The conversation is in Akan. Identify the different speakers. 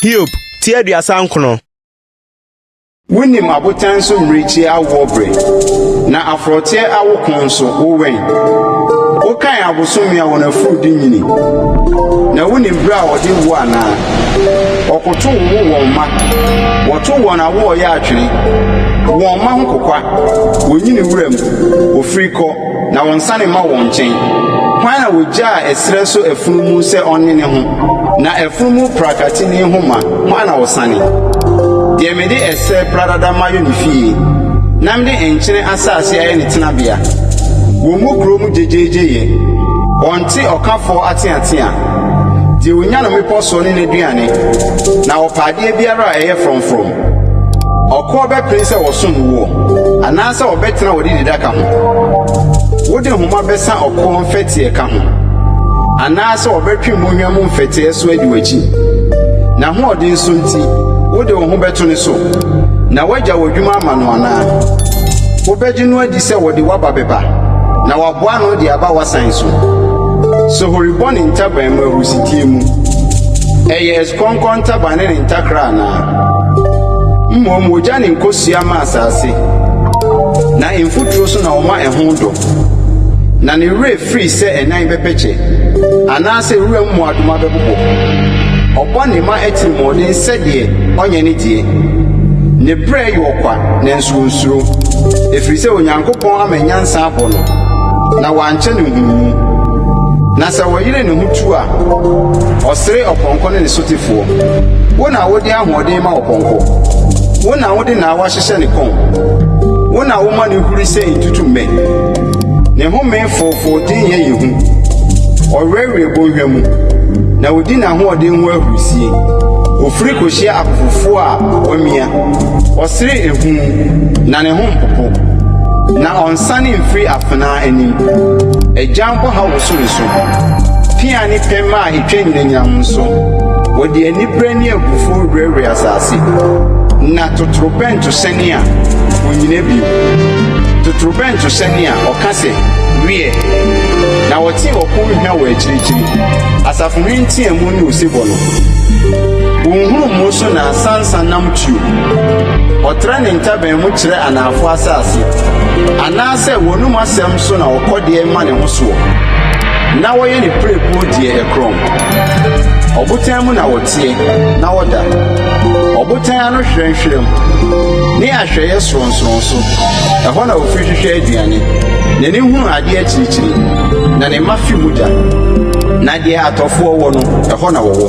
Speaker 1: Hiob ti 39.
Speaker 2: Wunim abotan so mmirekyi awoɔ bere, na aforoteɛ awoko nso, wowɛn. Wokan abosome a wɔn afuru de nyini, na wunim bere a wɔde wo anaa? Wɔkotow wowo wɔn mma, wɔtow wɔn awoɔyɛ atwene. Wɔn mma ho kokwa, wonyini wuram, wofiri kɔ. Na wɔnsane mma wɔn nkyɛn. Hwan na wogyaa ɛserɛ so afunumu sɛ ɔnne ne ho, na afunumu prakaateni ho ma, hwan na ɔsane? Deɛ mede ɛserɛ pradada mayɔ ne fie, na mede nkyene asase ayɛ ne tenabea. Wɔmmu kuro mu gyegyeegyeyɛ, wɔnte ɔkafoɔ ateatea. Deɛ ɔnya no mmepɔ soɔ ne n'aduane, na ɔpɛ adeɛ biara a ɛyɛ frɔmfrɔm. Ɔkoɔ bɛpene sɛ wɔsom woɔ, anaasɛ ɔbɛtena wo adididaka ho? Wode nhoma bɛsa ɔkoɔ mfɛteɛ ka ho, anaasɛ ɔbɛtwe mmonnwa mu mfɛteɛ so adi w'akyi? N'ahoɔden so nti, wode wo ho bɛto ne so, na woagya w'adwuma ama no anaa? Wobɛgye no adi sɛ wɔde w'aba bɛba, na waboa ano de aba w'asan so? Sohori bɔ ne ntaban mu ahurusidie mu. Ɛyɛ asukɔnkɔn ntaban ne ne ntakra anaa? Mmom wogya ne nkosua ma asase, na mfuturo so na wɔma ɛho dɔ. Na ne werɛ firi sɛ ɛnan bɛpɛkyɛ, anaasɛ wuram mmoadoma bɛbobɔ. Ɔbɔ ne mma atirimuɔden sɛdeɛ ɔnyɛ ne deɛ. Ne brɛ yɛ ɔkwa, nanso onsuro, ɛfiri sɛ Onyankopɔn ama nyansa abɔ no, na wankyɛ no nhunumu. Na sɛ ɔyere ne ho tu a, ɔsere ɔpɔnkɔ ne ne sotefoɔ. Wo na wode ahoɔden ma ɔpɔnkɔ, wo na wode naawa hyehyɛ ne kɔn, wo na woma no huri sɛ ntutummɛ. Ne home foofoo denyɛ yɛ hu. Ɔwerɛwerɛ bɔnhwa mu, na odi n'ahoɔden ho ahurusie. Ofiri kohyia akofofoɔ a wɔamia. Ɔsere ehu, na ne ho mpopo, na ɔnsane mfiri afenaa anim. Agyan bɔha woso ne so, pea ne pɛmma a etwa nyinamnyinam nso. Wɔde anibere ne abufuo werɛwerɛ asase, na totorobɛnto hyɛne a, onnyina bio. Totorobɛnto hyɛne a, ɔka sɛ, Wiɛ! Na wɔte ɔko hwa wɔ akyirikyiri, asafohene nteamu ne osebɔ no. Wo nhunumu so na asansa nam tuo. Ɔtrɛ ne ntaban mu kyerɛ anaafo asase, anaasɛ w'anom asɛm so na ɔkɔdeɛ ma ne ho soɔ, na wɔyɛ ne pirebuo deɛ ɛkorɔn. Ɔbotan mu na wɔteɛ, na wɔda, ɔbotan ano hwerɛnhwerɛm, ne ahwɛeɛ sorɔnsorɔn so, ɛhɔ na wɔfiri hwehwɛ aduane. N'ani hunu adeɛ akyirikyiri, na ne mma fe mogya. Na deɛ atɔfoɔ wɔ no, ɛhɔ na wɔwɔ.